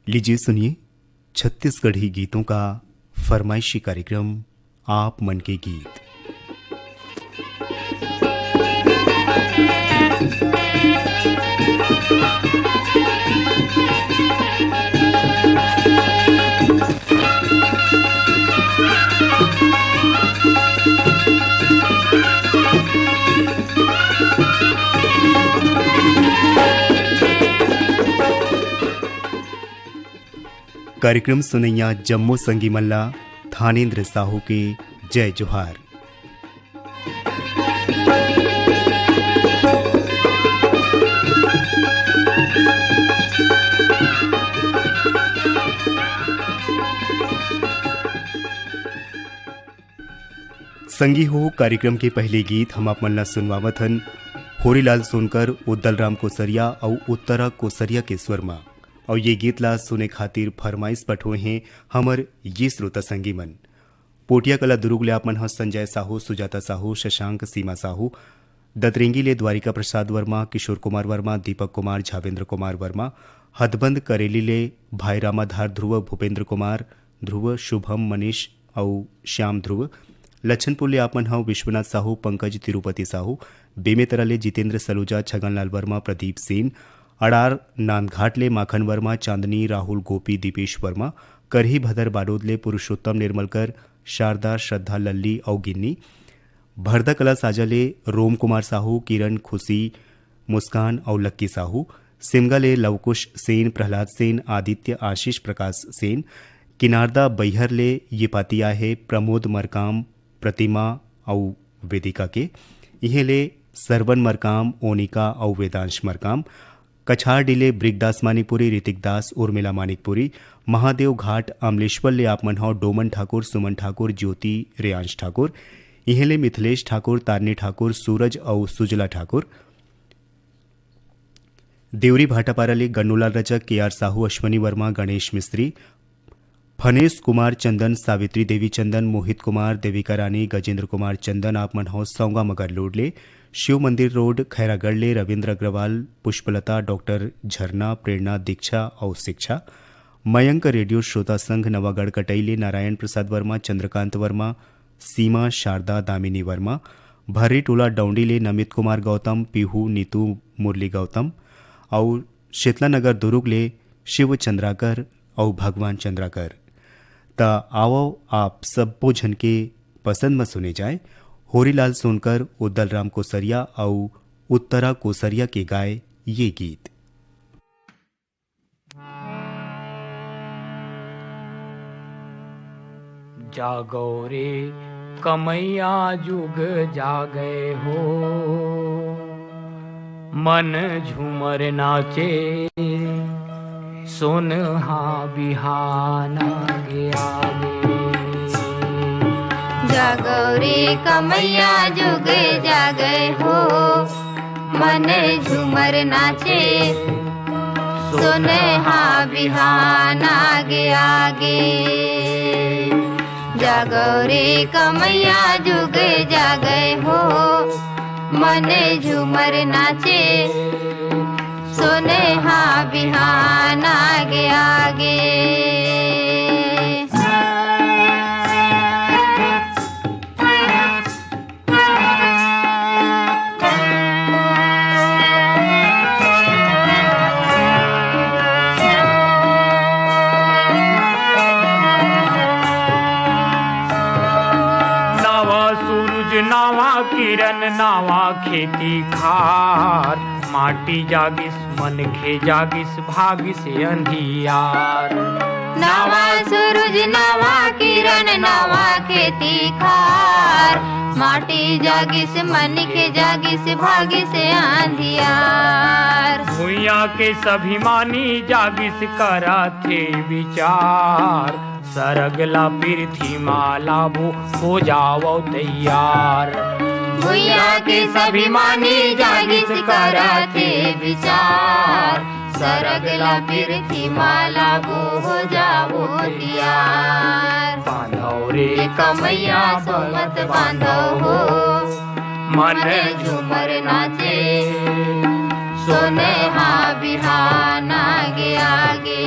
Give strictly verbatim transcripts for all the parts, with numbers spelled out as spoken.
लीजिए सुनिए छत्तीसगढ़ी गीतों का फरमाइशी कार्यक्रम आप मन के गीत। कार्यक्रम सुनैया जम्मो संगी मन ला थानेंद्र साहू के जय जोहार। संगी हो, कार्यक्रम के पहले गीत हम आप मन ला सुनवावत हन होरीलाल सोनकर, उद्दल राम कोसरिया अउ उत्तरा कोसरिया के स्वर म। अउ ये गीत ला सुने खातिर फरमाइश पठोए हैं हमर ये श्रोता संगी मन। पोटिया कला दुरुग ले आप मन ह संजय साहू, सुजाता साहू, शशांक, सीमा साहू, दतरेंगी ले द्वारिका प्रसाद वर्मा, किशोर कुमार वर्मा, दीपक कुमार, झावेंद्र कुमार वर्मा, हदबंद करेली ले भाई रामाधार, ध्रुव, भूपेंद्र कुमार, ध्रुव, शुभम, मनीष अउ श्याम ध्रुव, लच्छनपुर ले आप मन ह विश्वनाथ साहू, पंकज, तिरुपति साहू, बेमेतरा ले जितेंद्र सलूजा, छगनलाल वर्मा, प्रदीप सेन, अड़ार नांदघाट ले माखन वर्मा, चांदनी, राहुल, गोपी, दीपेश वर्मा, करही भदर बालोद ले पुरुषोत्तम निर्मलकर, शारदा, श्रद्धा, लल्ली अउ गिन्नी, भरदा कला साजा ले रोम कुमार साहू, किरण, खुशी, मुस्कान अउ लक्की साहू, सिमगा ले लवकुश सेन, प्रहलाद सेन, आदित्य, आशीष प्रकाश सेन, किनारदा बैहर ले ये पाती आए हे प्रमोद मरकाम, प्रतिमा अउ वेदिका के, इहें ले सरवन मरकाम, ओनिका अउ वेदांश मरकाम, कछारडी ले ब्रिगदास मानिकपुरी, ऋतिक दास, उर्मिला मानिकपुरी, महादेव घाट अमलेश्वर ले आप मन हव डोमन ठाकुर, सुमन ठाकुर, ज्योति, रेयांश ठाकुर, इहें ले मिथिलेश ठाकुर, तारनी ठाकुर, सूरज अउ सुजला ठाकुर। देवरी भाटापारा ले गन्नूलाल रजक, के आर साहू, अश्वनी वर्मा, गणेश मिस्त्री, फनेश कुमार चंदन, सावित्री देवी चंदन, मोहित कुमार, देविका रानी, गजेंद्र कुमार चंदन, आप मन हव सौंगा मगर लोड ले, शिव मंदिर रोड, खैरागढ़ ले रविंद्र अग्रवाल, पुष्पलता, डॉक्टर झरना, प्रेरणा, दीक्षा अउ शिक्षा। मयंक रेडियो श्रोता संघ नवागढ़ कटई ले नारायण प्रसाद वर्मा, चंद्रकांत वर्मा, सीमा, शारदा, दामिनी वर्मा, भर्री टोला डौंडी ले नमित कुमार गौतम, पीहू, नीतू, मुरली गौतम अउ शीतला नगर दुरुग ले शिव चंद्राकर अउ भगवान चंद्राकर। त आवव आप सब्बो झन के पसंद म सुने जाए होरीलाल सोनकर, उद्दल राम कोसरिया अउ उत्तरा कोसरिया के गाए ये गीत। जागो रे कमैया जुग जागे हो, मन झूमर नाचे, सोनहा बिहान आगे आगे। जागो रे कमैया जुग जागे हो, मन झूमर नाचे, सोनहा बिहान आगे आगे। जागो रे कमैया जुग जागे हो, मन झूमर नाचे, सोनहा बिहान आगे आगे। नवा सूरज, नवा किरण, नवा खेती खार, माटी जागिस, मनखे जागिस, भागिस अंधियार। नवा सूरज, नवा किरण, नवा खेती खार, माटी जागिस, मनखे जागिस, भागिस अंधियार। भुइयां के सभिमानी जागिस, करत हे विचार, सरग ला पृथ्वी मा लाबो, हो जावो तैयार। भुइयां के सभिमानी जागिस, करत हे विचार, सरग ला पृथ्वी मा लाबो, हो जावो तैयार। बांधव रे कमैया, सोमत बांधव हो, मन झूमर नाचे, सोनहा बिहान आगे आगे।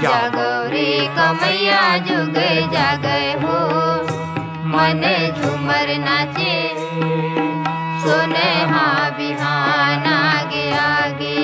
जागो रे कमैया जुग जागे हो, मन झूमर नाचे, सोनहा बिहान आगे आगे।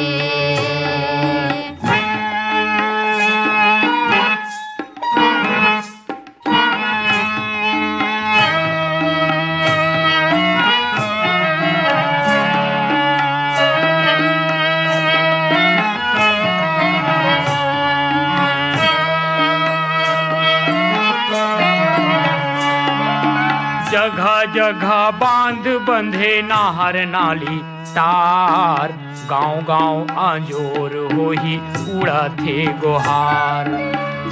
जगह जगह बांध बंधे, नहर नाली तार, गांव गांव अंजोर होही, उड़त हे गोहार।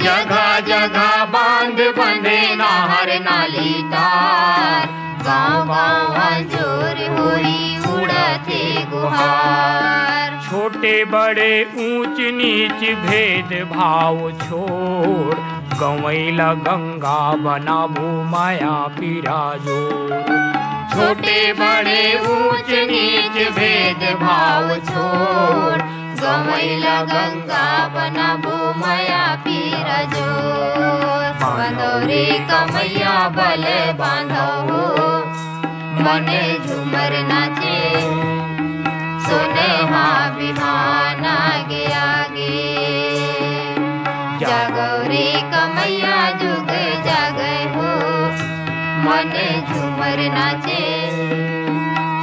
जगह जगह बांध बंधे, नहर नाली तार, गांव गांव अंजोर होही, उड़त हे गोहार। छोटे बड़े ऊंच नीच भेद भाव छोड़, गंवई ल गंगा बनाबो, माया पीरा जोड़। छोटे बड़े ऊंच नीच भेद भाव छोड़, गंवई ल गंगा बनाबो, माया पीरा जोड़। बांधो रे कमैया बल बांधो हो, मन झूमर नाचे, सोनहा बिहान आगे आगे। जागो रे कमैया जुग जागे हो, मन झूमर नाचे,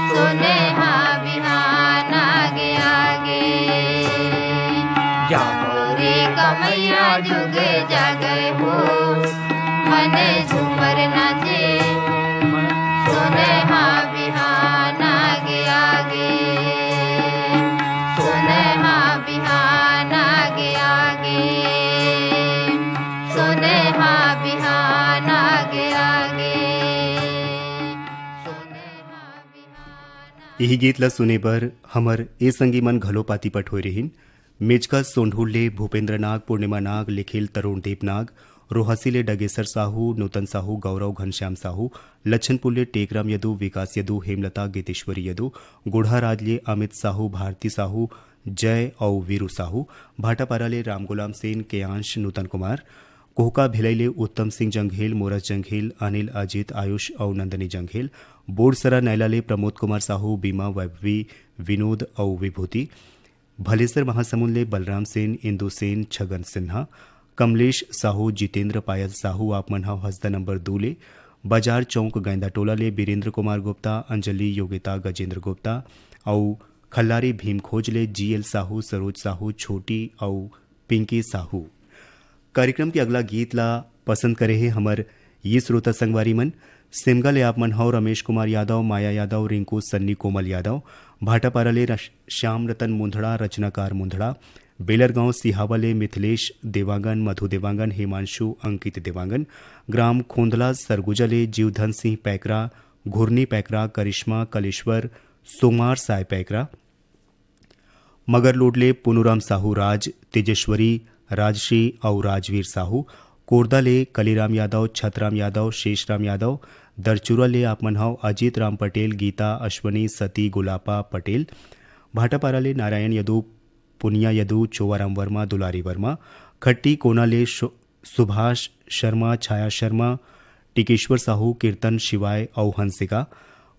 सोनहा बिहान आगे आगे। जागो रे कमैया जुग जागे हो, मन झूमर नाचे, सोनहा बिहान आगे आगे, सोनहा बिहान आगे आगे, सोनहा बिहान आगे आगे, सोनहा बिहान। यही गीत ला सुने बर हमर ए संगी मन घलो पाती पठोय रहिन। मेचका सोंढूर ले भूपेंद्र नाग, पूर्णिमा नाग, लिखिल तरुण दीप नाग, रोहसी ले डगेसर साहू, नूतन साहू, गौरव घनश्याम साहू, लच्छनपुर ले टेकराम यदु, विकास यदु, हेमलता, गीतेश्वरी यदु, गोढ़ाराज ले अमित साहू, भारती साहू, जय अउ वीरू साहू, भाटापारा ले रामगुलाम सेन, केयांश, नूतन कुमार, कोहका भिलई ले उत्तम सिंह जंघेल, मोरस जंघेल, अनिल, अजीत, आयुष अउ नंदनी जंघेल, बोरसरा नैला ले प्रमोद कुमार साहू, बीमा, वैभवी, विनोद अउ विभूति, भलेसर महासमुंद ले बलराम सेन, इंदु सेन, छगन सिन्हा, कमलेश साहू, जितेंद्र, पायल साहू, आप मन ह हसदा नंबर दू ले बाजार चौक गैंदा टोला ले बीरेंद्र कुमार गुप्ता, अंजलि, योगिता, गजेंद्र गुप्ता अउ खल्लारी भीमखोज ले जीएल साहू, सरोज साहू, छोटी अउ पिंकी साहू। कार्यक्रम के अगला गीत ला पसंद करे हे हमर ये श्रोता संगवारी मन। सिमगा ले आप मन हव रमेश कुमार यादव, माया यादव, रिंकू, सन्नी, कोमल यादव, भाटापारा ले रश-, श्याम रतन मुंधड़ा, रचनाकार मुंधड़ा, बेलरगांव सिहावा ले मिथिलेश देवांगन, मधु देवांगन, हिमांशु, अंकित देवांगन, ग्राम खोंदला सरगुजा ले जीवधन सिंह पैकरा, घुरनी पैकरा, करिश्मा, कलेश्वर, सोमार साय पैकरा, मगरलोड ले पुनुराम साहू राज, तेजेश्वरी, राजश्री अउ राजवीर साहू, कोरदा ले कलीराम यादव, छतराम यादव, शेषराम यादव, दरचुरा ले आप मन हव अजीत राम पटेल, गीता, अश्वनी, सती, गुलापा पटेल, भाटापारा ले नारायण यदु, पुनिया यदु, चोवाराम वर्मा, दुलारी वर्मा, खट्टी कोना ले शो-, सुभाष शर्मा, छाया शर्मा, टिकेश्वर साहू, कीर्तन शिवाय अउ हंसिका।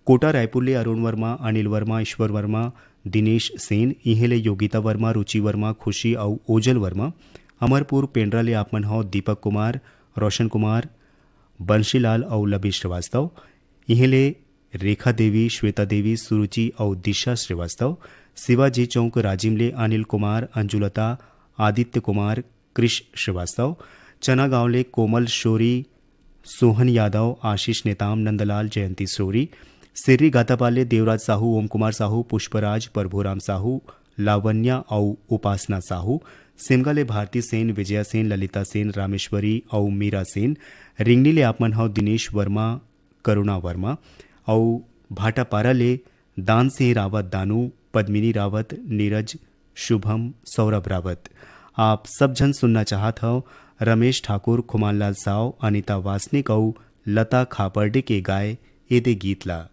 कोटा रायपुर ले अरुण वर्मा, अनिल वर्मा, ईश्वर वर्मा, दिनेश सेन, इहें ले योगिता वर्मा, रुचि वर्मा, खुशी अउ ओजल वर्मा। अमरपुर पेंड्रा ले आप मन हव दीपक कुमार, रोशन कुमार, बंशीलाल अउ लबी श्रीवास्तव। इहें ले रेखा देवी, श्वेता देवी, सुरुचि अउ दिशा श्रीवास्तव। शिवाजी चौक राजिम ले अनिल कुमार, अंजुलता, आदित्य कुमार, कृष श्रीवास्तव, चना गांव ले कोमल शोरी, सोहन यादव, आशीष नेताम, नंदलाल, जयंती शोरी, सिर्री गातापाल ले देवराज साहू, ओम कुमार साहू, पुष्पराज, प्रभुराम साहू, लावण्या अउ उपासना साहू, सिमगा ले भारती सेन, विजया सेन, ललिता सेन, रामेश्वरी अउ मीरा सेन, रिंगनी ले आप मन हव दिनेश वर्मा, करुणा वर्मा अउ भाटापारा ले दान सिंह रावत दानू, पद्मिनी रावत, नीरज, शुभम, सौरभ रावत। आप सब झन सुनना चाहत हव रमेश ठाकुर, खुमानलाल साव, अनिता वासनिक अउ लता खापर्डे के गाए एदे गीत ला।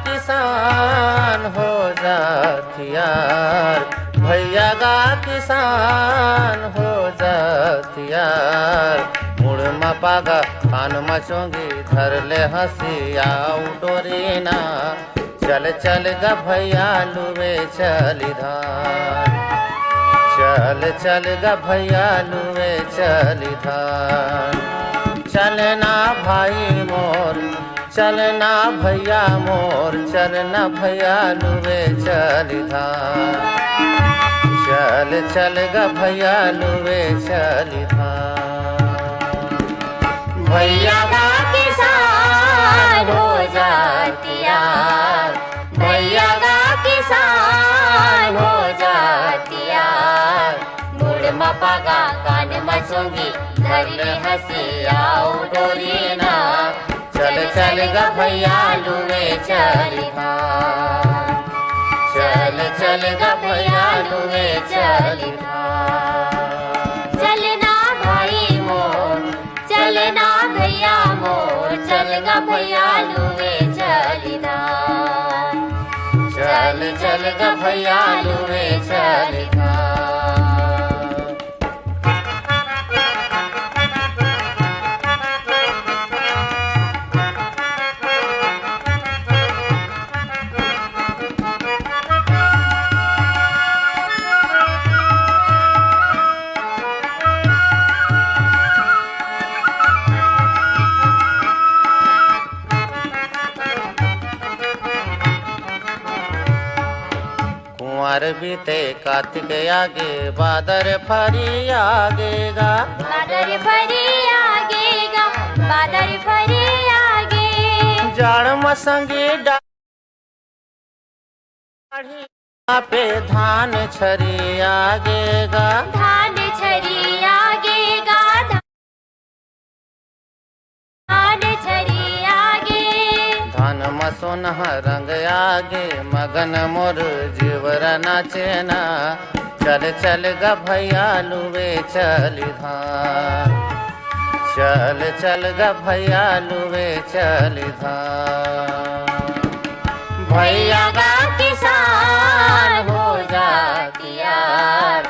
किसान हो जात यार, भैया गा किसान हो जात यार। मुड़ म पागा, कान म चोंगी, धर ले हंसिया डोरी ना। चल चल ग भैया लुवे चली धान, चल चल ग भैया लुवे चली धान। चलना भाई मोर, चलना भैया मोर, चलना भैया लुवे चली धान। चल चल ग भैया लुवे चली धान। भैया गा किसान हो जात यार, भैया गा किसान हो जात यार। मुड़ म पागा, कान म चोंगी, धर ले हंसिया डोरी ना। चल चल ग भैया लुवे चली धान, चल चल ग भैया लुवे चली धान। चलना भाई मोर, चलना भैया मोर, चल ग भैया लुवे चली धान। चल चल ग भैया लुवे चली धान। कुंवर बीते कातिक आगे, बादर फरी आगे गा। बादर फरी आगे गा, बादर फरी आगे। जाड़ म संगी डाढ़ी पे धान छरी आगे गा। धान छरी आगे गा, धान छरी आगे। धान म सोनहा रंग आगे, मगन मोर जीवर नाचेना। चल चल ग भैया लुवे चली धान, चल चल ग भैया लुवे चली धान। भैया गा किसान हो जात यार।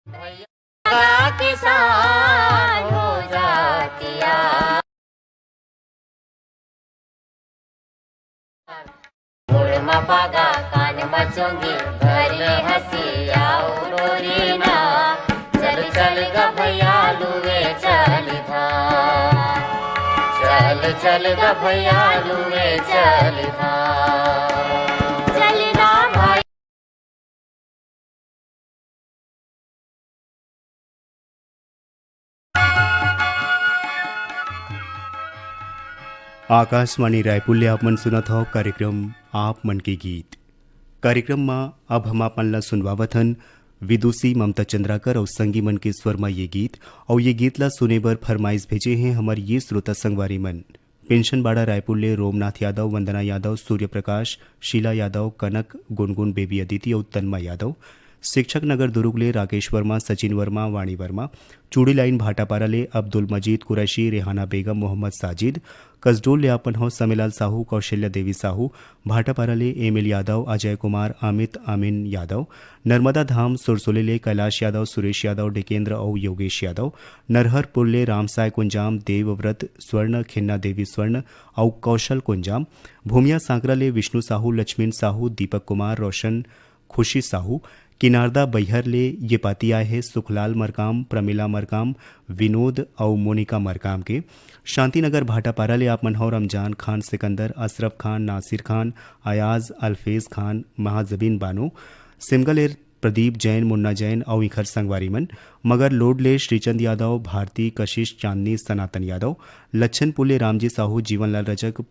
भैया गा किसान हो जात यार। मुड़ म पागा, कान म चोंगी, धर ले हंसिया डोरी ना। चल चल ग भैया लुवे चली धान, चल चल ग भैया लुवे चली धान। चलना भाई। आकाशवाणी रायपुर ले आप मन सुनत हव कार्यक्रम आप मन के गीत। कार्यक्रम म अब हम आप मन ला सुनवावत हन विदुषी ममता चंद्राकर अउ संगी मन के स्वर म ये गीत। अउ ये गीत ला सुने बर फरमाइश भेजे हे हमर ये श्रोता संगवारी मन। पेंशन बाड़ा रायपुर ले रोमनाथ यादव, वंदना यादव, सूर्य प्रकाश, शीला यादव, कनक, गुनगुन, बेबी अदिति अउ तन्मय यादव। शिक्षक नगर दुरुग ले राकेश वर्मा, सचिन वर्मा, वाणी वर्मा। चूड़ी लाइन भाटापारा ले अब्दुल मजीद कुरैशी, रेहाना बेगम, मोहम्मद साजिद। कसडोल ले अपन हव समेलाल साहू, कौशल्या देवी साहू। भाटापारा ले एम एल यादव, अजय कुमार, अमित, अमीन यादव। नर्मदा धाम सुरसोली ले कैलाश यादव, सुरेश यादव, डिकेंद्र अउ योगेश यादव। नरहरपुर ले रामसाय कुंजाम, देवव्रत स्वर्ण, खिन्ना देवी स्वर्ण अउ कौशल कुंजाम। भूमिया सांकरा ले विष्णु साहू, लक्ष्मीन साहू, दीपक कुमार, रोशन, खुशी साहू। किनारदा बैहर ले ये पाती आए हे सुखलाल मरकाम, प्रमिला मरकाम, विनोद अउ मोनिका मरकाम के। शांतिनगर भाटापारा ले आप मन हव रमजान खान, सिकंदर, अशरफ खान, नासिर खान, अयाज, अल्फेज खान, महाजबीन बानो। सिमगा ले प्रदीप जैन, मुन्ना जैन अउ इखर संगवारी मन। मगर लोड ले श्रीचंद यादव, भारती, कशिश, चांदनी, सनातन यादव। लच्छनपुर ले रामजी साहू, जीवनलाल रजक,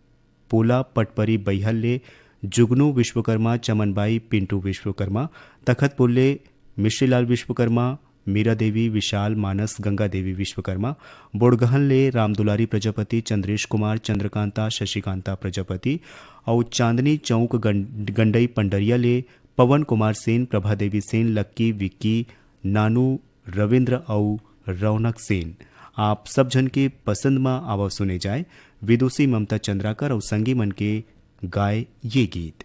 पोला पटपरी बैहर ले जुगनू विश्वकर्मा, चमनबाई, पिंटू विश्वकर्मा। तखतपुर ले मिश्रीलाल विश्वकर्मा, मीरा देवी, विशाल, मानस, गंगा देवी विश्वकर्मा। बोड़गहन ले रामदुलारी प्रजापति, चंद्रेश कुमार, चंद्रकांता, शशिकांता प्रजापति। अउ चांदनी चौक गं-, गंडई पंडरिया ले पवन कुमार सेन, प्रभा देवी सेन, लक्की, विक्की, नानू, रविंद्र अउ रौनक सेन। आप सब झन के पसंद म आवव सुने जाए विदुषी ममता चंद्राकर अउ संगी मन के गाय ये गीत।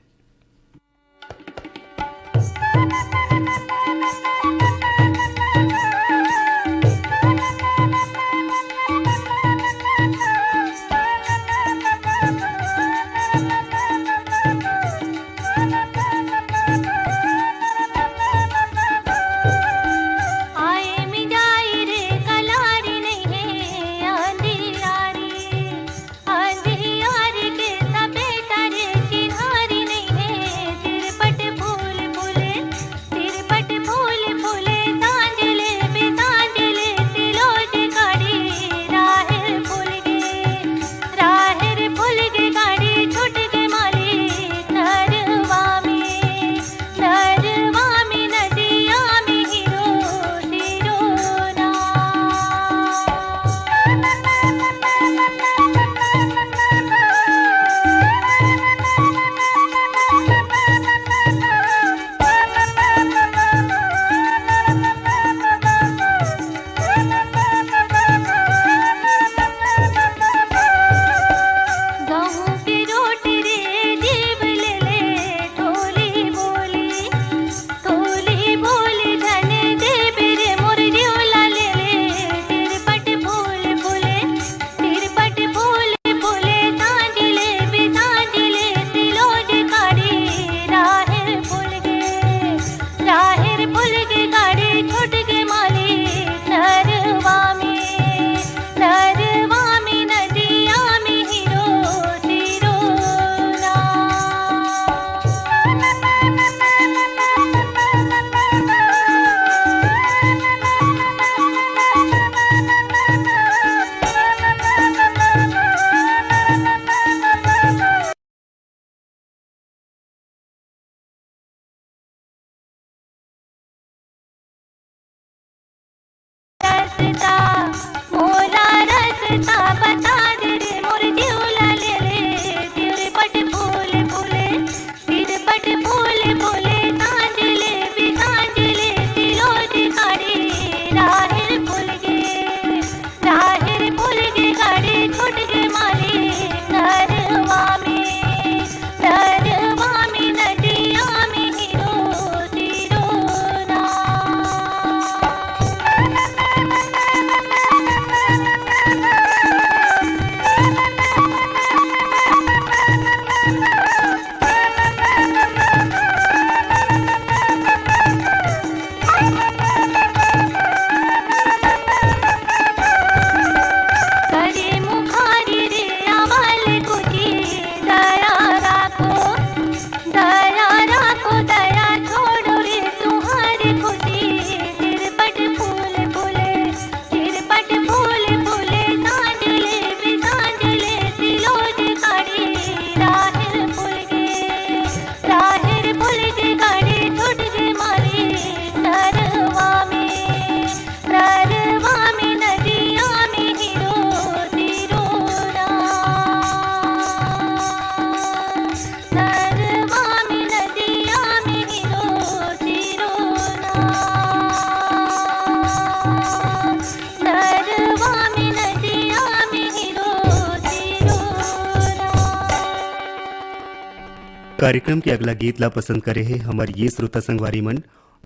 कार्यक्रम के अगला गीत ला पसंद करे हे हमर ये श्रोता संगवारी मन।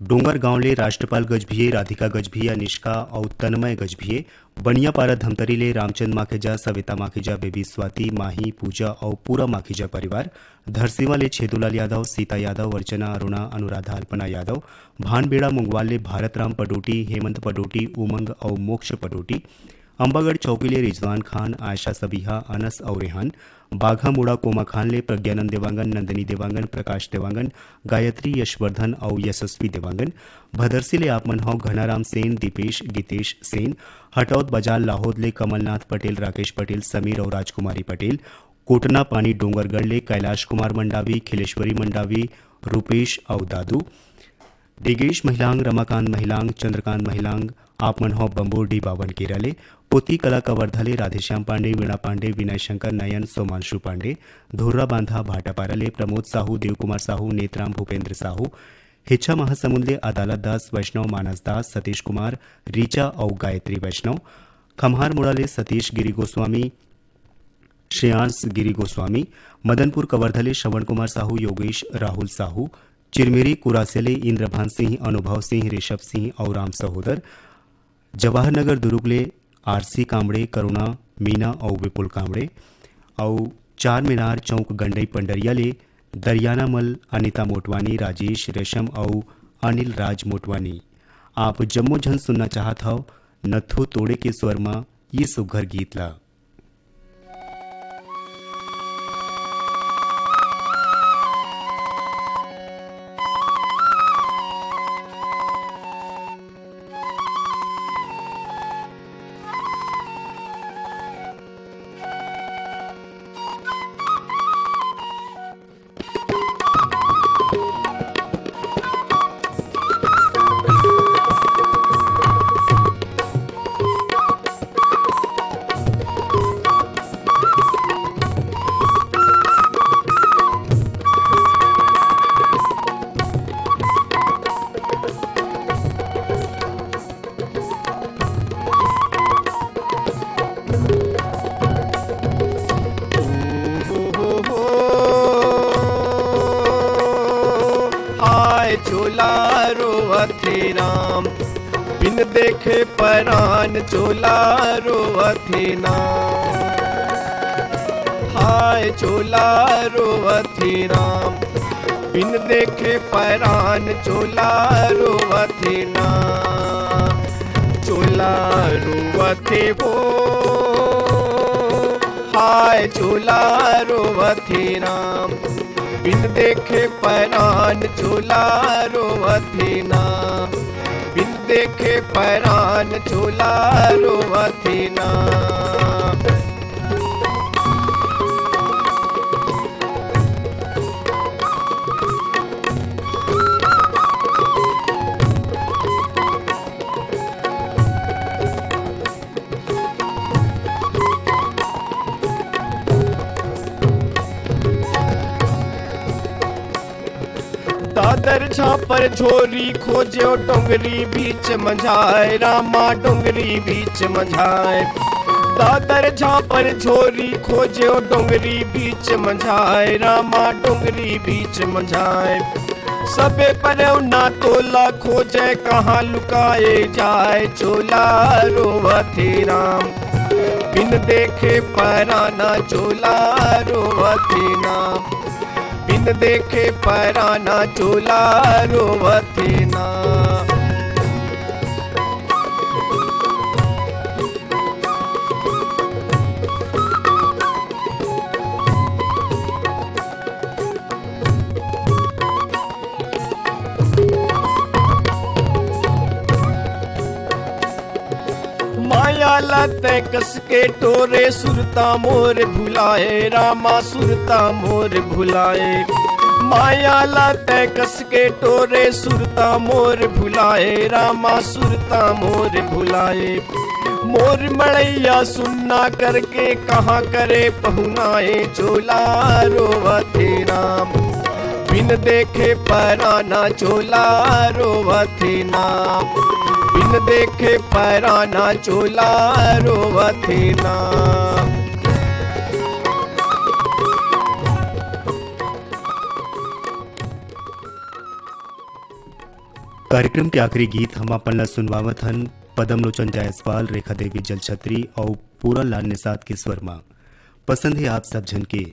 डोंगरगांव ले राष्ट्रपाल गजभिये, राधिका गजभिया, निष्का अउ तन्मय गजभिये। बनियापारा धमतरी ले रामचंद माखीजा, सविता माखीजा, बेबी स्वाति, माही, पूजा अउ पूरा माखीजा परिवार। धरसीवा ले छेदूलाल यादव, सीता यादव, अर्चना, अरुणा, अनुराधा, अल्पना यादव। भानबेड़ा मुंगवाल ले भारत राम पडोटी, हेमंत पडोटी, उमंग अउ मोक्ष पडोटी। अंबागढ़ चौकी ले रिजवान खान, आयशा सबिहा, अनस अउ रेहान। बाघा मुड़ा कोमा खान ले प्रज्ञानंद देवांगन, नंदिनी देवांगन, प्रकाश देवांगन, गायत्री यशवर्धन अउ यशस्वी देवांगन। भदरसी ले आप मन हव घनाराम सेन, दीपेश, गीतेश सेन। हटौद बाजार लाहौद ले कमलनाथ पटेल, राकेश पटेल, समीर अउ राजकुमारी पटेल। कोटना पानी डोंगरगढ़ ले कैलाश कुमार मंडावी, खिलेश्वरी मंडावी, रूपेश अउ दादू। डिगेश महिलांग, रमाकांत महिलांग, चंद्रकांत महिलांग, आप मन हव बम्बोर डी बावन केरा ले। पोती कला कवर्धा ले राधेश्याम पांडे, वीणा पांडे, विनय शंकर, नयन, सोमांशु पांडे। धुर्रा बांधा भाटापारा ले प्रमोद साहू, देव कुमार साहू, नेतराम, भूपेंद्र साहू। हिच्छा महासमुंद ले अदालत दास वैष्णव, मानस दास, सतीश कुमार, रीचा अउ गायत्री वैष्णव। खम्हार मुड़ा ले सतीश गिरी गोस्वामी, श्रेयांश गिरी गोस्वामी। मदनपुर कवर्धा ले श्रवण कुमार साहू, योगेश, राहुल साहू। चिरमिरी कुरासे ले इंद्रभान सिंह, अनुभव सिंह, ऋषभ सिंह अउ राम सहोदर। जवाहर नगर दुरुग ले आरसी कामड़े, करुणा, मीना अउ विपुल कामड़े। अउ चार मीनार चौक गंडई पंडरिया ले दरियाना मल, अनिता मोटवानी, राजेश रेशम अउ अनिल राज मोटवानी। आप जम्मो झन सुनना चाहत हव नथु तोड़े के स्वर म ये सुघर गीत ला। हाय चोला रोवत हे राम, बिन देखे परान चोला रोवत हे ना। हाय चोला रोवत हे राम, बिन देखे परान चोला रोवत हे ना। चोला रोवत हे वो, हाय चोला रोवत हे राम, बिन देखे परान चोला रोवत हे ना। बिन देखे परान चोला रोवत हे ना। दादर झापर झोरी खोज्यो डोंगरी बीच मंझाय, रामा डोंगरी बीच मंझाय। दादर झापर झोरी खोज्यो डोंगरी बीच मंझाय, रामा डोंगरी बीच मंझाय। सबे परौना तोला खोजे कहाँ लुकाए जाय, चोला रोवत हे राम। बिन देखे पराना चोला रोवत हे ना। बिन देखे पराना चोला रोवत हे ना। माया ला तै कस के टोरे, सुरता मोर भुलाए, रामा सुरता मोर भुलाए। माया ला तै कस के टोरे, सुरता मोर भुलाए, रामा सुरता मोर भुलाए। मोर मड़ैया सुन्ना करके कहाँ करे पहुनाए, चोला रोवत हे राम। बिन देखे पराना चोला रोवत हे ना। बिन देखे पराना चोला रोवत हे ना। कार्यक्रम के आखिरी गीत हम अपन ला सुनवावत हन पदम लोचन जायसवाल, रेखा देवी जलछत्री अउ पूरन लाल निषाद के स्वर म। पसंद हे आप सब झन के।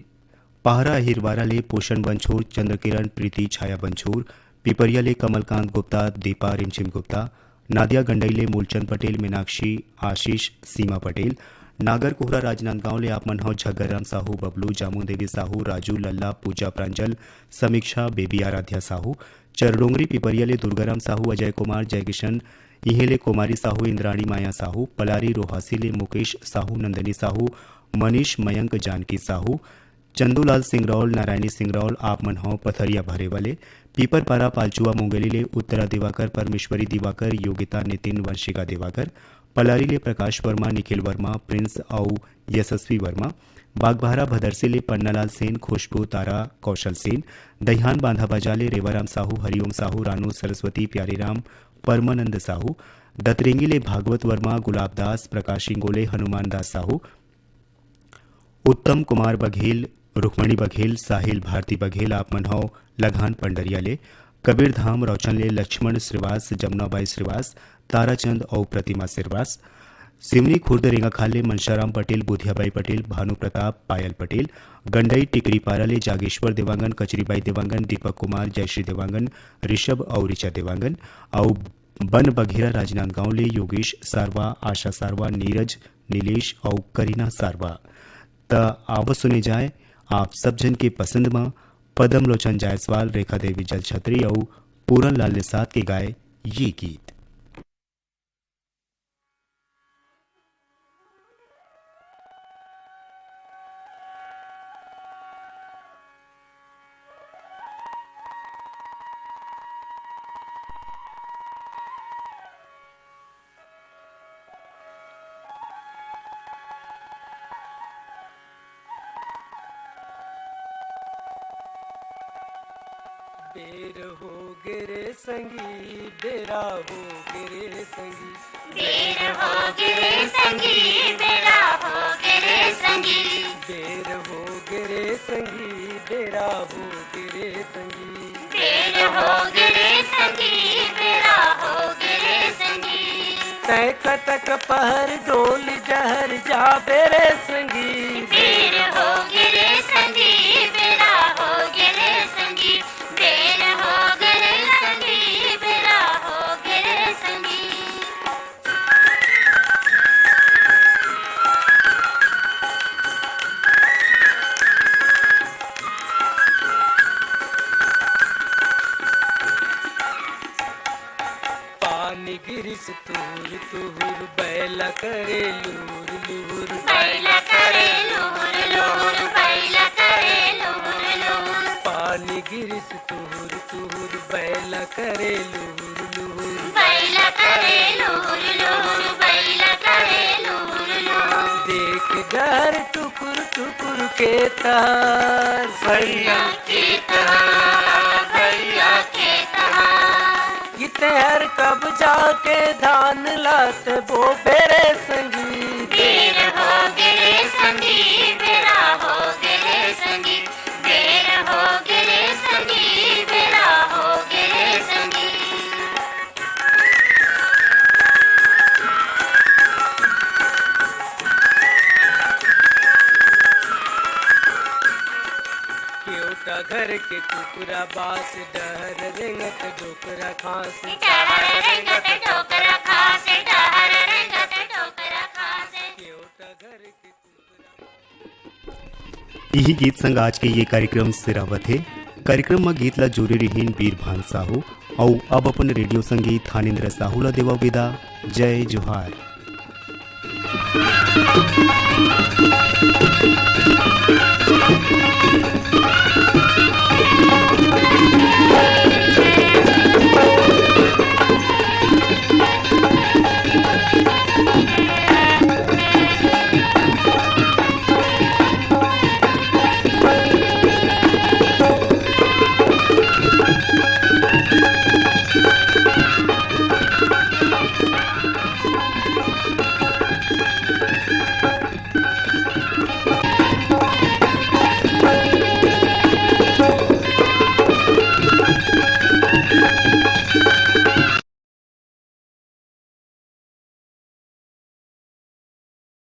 पहरा अहिरवारा ले पोषण बंछोर, चंद्रकिरण, प्रीति, छाया बंछोर, पिपरिया ले कमलकांत गुप्ता, दीपा रिमझिम गुप्ता, नादिया गंडई ले मूलचंद पटेल, मीनाक्षी, आशीष, सीमा पटेल, नागर कोहरा राजनांदगांव ले आप मन हव झग्गरराम साहू, बबलू, जामुन देवी साहू, राजू, लल्ला, पूजा, प्रांजल, समीक्षा, बेबी, आराध्या साहू, चरडोंगरी पिपरिया ले दुर्गाराम साहू, अजय कुमार, जयकिशन, इहें ले कुमारी साहू, इंद्राणी माया साहू, पलारी रोहासी ले मुकेश साहू, नंदनी साहू, मनीष, मयंक, जानकी साहू, चंदूलाल सिंगरौल, नारायणी सिंगरौल, आप मन हव पथरिया भरे वाले, पीपरपारा पालचुआ मुंगेली ले उत्तरा दिवाकर, परमेश्वरी दिवाकर, योगिता नितिन, वंशिका दिवाकर, पलारी ले प्रकाश वर्मा, निखिल वर्मा, प्रिंस अउ यशस्वी वर्मा, बागबाहरा भदरसी ले पन्नालाल सेन, खुशबू, तारा, कौशल सेन, दहियान बांधा बाजार ले रेवाराम साहू, हरिओम साहू, रानू, सरस्वती, प्यारीराम, परमानंद साहू, दतरेंगी ले भागवत वर्मा, गुलाब दास, प्रकाश इंगोले, हनुमान दास साहू, उत्तम कुमार बघेल, रुक्मणी बघेल, साहिल भारती बघेल, आप मन हव लघान पंडरिया ले, कबीरधाम रौचन ले लक्ष्मण श्रीवास, जमुनाबाई श्रीवास, ताराचंद अउ प्रतिमा श्रीवास, सिवनी खुर्द रेंगाखाल ले मनशाराम पटेल, बुधियाबाई पटेल, भानु प्रताप, पायल पटेल, गंडई टिकरीपारा ले जागेश्वर देवांगन, कचरीबाई देवांगन, दीपक कुमार, जयश्री देवांगन, ऋषभ अउ ऋचा देवांगन, अउ बन बघेरा राजनांदगांव ले योगेश सारवा, आशा सारवा, नीरज, नीलेश अउ करीना सारवा। त आव सुने जाए आप सब झन के पसंद म पदम लोचन जायसवाल, रेखा देवी जलछत्री अउ पूरन लाल निषाद के गाए ये गीत। बेर हो गे रे संगी, बेरा हो गे रे संगी। बेर हो गे रे संगी, बेरा हो गे रे संगी। बेर हो गे रे संगी, बेरा हो गे रे संगी। बेर हो गे रे संगी, बेरा हो गे रे संगी। तैं कतक पहर डोल डहर जाबे रे संगी। बेर हो गे रे संगी, बेरा हो गे रे संगी। बेर हो गे रे संगी, बेरा हो गे रे संगी। पानी गिरिस तुहुर तुहुर, बैला करे लुहुर लुहुर। बैला करे लुहुर लुहुर, बैला करे लुहुर लुहुर। पानी गिरिस तुहुर तुहुर, बैला करे लुहुर लुहुर। बैला करे लुहुर लुहुर, बैला करे लुहुर लुहुर। देख डहर टुकुर टुकुर के तार। भैया के तार, भैया के तार। कि तैं हर कब जाके धान लात बोबे रे संगी। बेर हो गे रे संगी, बेरा हो गे रे संगी। बेर हो गे रे संगी, बेरा हो गे रे संगी। केवटा घर के कुकुरा बास, डहर रेंगत डोकरा खास। डहर रेंगत डोकरा खास, डहर रेंगत डोकरा खास। केवटा घर के कुकुरा। इही गीत संग आज के ये कार्यक्रम सिरावत हे। कार्यक्रम म गीत ला जुरे रिहिन बीरभान साहू, अउ अब अपन रेडियो संगी थानेंद्र साहू ला देवा विदा। जय जोहार।